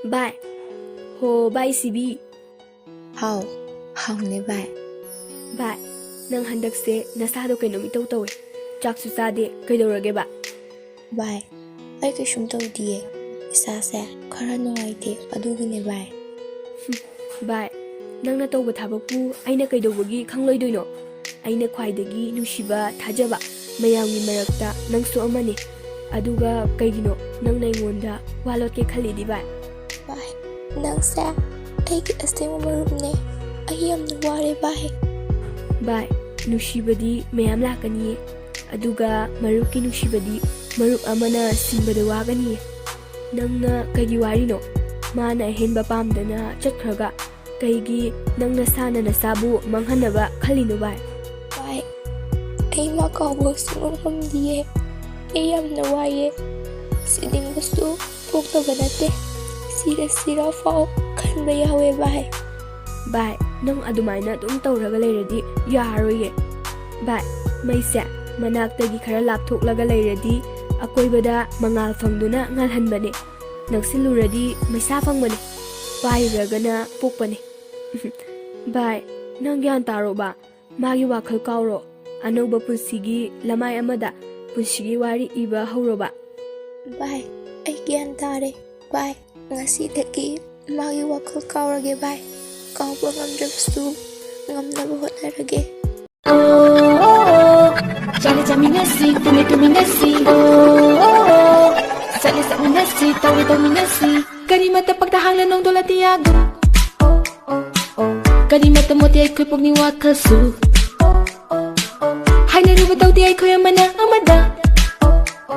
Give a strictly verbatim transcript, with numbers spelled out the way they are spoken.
ꯚꯥꯏ꯫ ꯍꯣ, ꯚꯥꯏ ꯁꯤꯕꯤ꯫ ꯍꯥꯎ꯫ ꯍꯥꯎꯅꯦ, ꯚꯥꯏ꯫ ꯚꯥꯏ, ꯅꯪ ꯍꯟꯗꯛꯁꯦ ꯅꯁꯥꯗꯣ ꯀꯩꯅꯣꯝ ꯏꯇꯧ ꯇꯧꯋꯦ꯫ ꯆꯥꯛꯁꯨ ꯆꯥꯗꯦ, ꯀꯩꯗꯧꯔꯒꯦꯕ? ꯚꯥꯏ, ꯑꯩ ꯀꯩꯁꯨꯝ ꯇꯧꯗꯤꯌꯦ꯫ ꯏꯁꯥꯁꯦ ꯈꯔ ꯅꯨꯡꯉꯥꯏꯇꯦ, ꯑꯗꯨꯒꯤꯅꯦ, ꯚꯥꯏ꯫ ꯍꯨꯝ, ꯚꯥꯏ, ꯅꯪꯅ ꯇꯧꯕ ꯊꯕꯛꯄꯨ ꯑꯩꯅ ꯀꯩꯗꯧꯕꯒꯤ ꯈꯪꯂꯣꯏꯗꯣꯏꯅꯣ? ꯑꯩꯅ ꯈ꯭ꯋꯥꯏꯗꯒꯤ ꯅꯨꯡꯁꯤꯕ, ꯊꯥꯖꯕ ꯃꯌꯥꯝꯒꯤ ꯃꯔꯛꯇ ꯅꯪꯁꯨ ꯑꯃꯅꯤ꯫ ꯑꯗꯨꯒ ꯀꯩꯒꯤꯅꯣ ꯅꯪꯅ ꯑꯩꯉꯣꯟꯗ ꯋꯥ ꯂꯣꯠꯀꯦ ꯈꯜꯂꯤꯗꯤ, ꯚꯥꯏ? ꯚꯥꯏ, ꯅꯪꯁꯦ ꯑꯩꯒꯤ ꯑꯁꯦꯡꯕ ꯃꯔꯨꯞꯅꯦ꯫ ꯑꯩ ꯌꯥꯝꯅ ꯋꯥꯔꯦ, ꯚꯥꯏ꯫ ꯚꯥꯏ, ꯅꯨꯡꯁꯤꯕꯗꯤ ꯃꯌꯥꯝ ꯂꯥꯛꯀꯅꯤꯌꯦ, ꯑꯗꯨꯒ ꯃꯔꯨꯞꯀꯤ ꯅꯨꯡꯁꯤꯕꯗꯤ ꯃꯔꯨꯞ ꯑꯃꯅ ꯁꯤꯟꯕꯗ ꯋꯥꯒꯅꯤꯌꯦ꯫ ꯅꯪꯅ ꯀꯩꯒꯤ ꯋꯥꯔꯤꯅꯣ? ꯃꯥꯅ ꯑꯍꯦꯟꯕ ꯄꯥꯝꯗꯅ ꯆꯠꯈ꯭ꯔꯒ ꯀꯩꯒꯤ ꯅꯪ ꯅꯁꯥꯅ ꯅꯁꯥꯕꯨ ꯃꯥꯡꯍꯟꯅꯕ ꯈꯜꯂꯤꯅꯣ, ꯚꯥꯏ? ꯚꯥꯏ, ꯑꯩ ꯃꯥ ꯀꯥꯎꯕ ꯁꯨꯡꯉꯝ ꯉꯝꯗꯤꯌꯦ꯫ ꯑꯩ ꯌꯥꯝꯅ ꯋꯥꯏꯌꯦ꯫ ꯁꯤꯅꯤꯡꯕꯁꯨ ꯄꯣꯛꯇꯕ ꯅꯠꯇꯦ꯫ ꯁꯤꯔ ꯁꯤꯔ ꯐꯥꯎ ꯈꯟꯕ ꯌꯥꯎꯋꯦ, ꯚꯥꯏ꯫ ꯚꯥꯏ, ꯅꯪ ꯑꯗꯨꯃꯥꯏꯅ ꯑꯗꯨꯝ ꯇꯧꯔꯒ ꯂꯩꯔꯗꯤ ꯌꯥꯔꯣꯏꯌꯦ꯫ ꯚꯥꯏ, ꯃꯩꯁꯦ ꯃꯅꯥꯛꯇꯒꯤ ꯈꯔ ꯂꯥꯞꯊꯣꯛꯂꯒ ꯂꯩꯔꯗꯤ ꯑꯀꯣꯏꯕꯗ ꯃꯉꯥꯜ ꯐꯪꯗꯨꯅ ꯉꯥꯜꯍꯟꯕꯅꯦ꯫ ꯅꯛꯁꯤꯜꯂꯨꯔꯗꯤ ꯃꯩꯁꯥ ꯐꯪꯕꯅꯦ꯫ ꯄꯥꯏꯔꯨꯔꯒꯅ ꯄꯣꯛꯄꯅꯦ꯫ ꯚꯥꯏ, ꯅꯪ ꯒ꯭ꯌꯥꯟ ꯇꯥꯔꯣꯕ꯫ ꯃꯥꯒꯤ ꯋꯥꯈꯜ ꯀꯥꯎꯔꯣ꯫ ꯑꯅꯧꯕ ꯄꯨꯟꯁꯤꯒꯤ ꯂꯃꯥꯏ ꯑꯃꯗ ꯄꯨꯟꯁꯤꯒꯤ ꯋꯥꯔꯤ ꯏꯕ ꯍꯧꯔꯣꯕ꯫ ꯚꯥꯏ, ꯑꯩ ꯒ꯭ꯌꯥꯟ ꯇꯥꯔꯦ꯫ ꯚꯥꯏ, ꯉꯁꯤꯗꯒꯤ ꯃꯥꯒꯤ ꯋꯥꯈꯜ ꯀꯥꯎꯔꯒꯦ, ꯚꯥꯏ꯫ ꯀꯥꯎꯕ ꯉꯝꯗ꯭ꯔꯕꯁꯨ ꯉꯝꯅꯕ ꯍꯣꯠꯅꯔꯒꯦ꯫ ꯑꯣ, ꯆꯥꯔꯦ ꯆꯥꯃꯤꯟꯅꯁꯤ, ꯇꯨꯝꯃꯦ ꯇꯨꯝꯃꯤꯟꯅꯁꯤ꯫ ꯑꯣ, ꯆꯠꯂꯦ ꯆꯠꯃꯤꯟꯅꯁꯤ, ꯇꯧꯔꯦ ꯇꯧꯃꯤꯟꯅꯁꯤ꯫ ꯀꯔꯤꯃꯠꯇ ꯄꯛꯇ ꯍꯥꯡꯂ ꯅꯣꯡꯗꯣꯜ ꯑꯇꯤꯌꯥꯒꯨꯝ꯫ ꯑꯣ, ꯑꯣ, ꯑꯣ꯫ ꯀꯔꯤꯃꯠꯇ ꯃꯣꯠꯇꯦ ꯑꯩꯈꯣꯏ ꯄꯨꯛꯅꯤꯡ ꯋꯥꯈꯜꯁꯨ꯫ ꯑꯣ, ꯑꯣ, ꯑꯣ꯫ ꯍꯥꯏꯅꯔꯨꯕ ꯇꯧꯗꯦ ꯑꯩꯈꯣꯏ ꯑꯃꯅ ꯑꯃꯗ꯫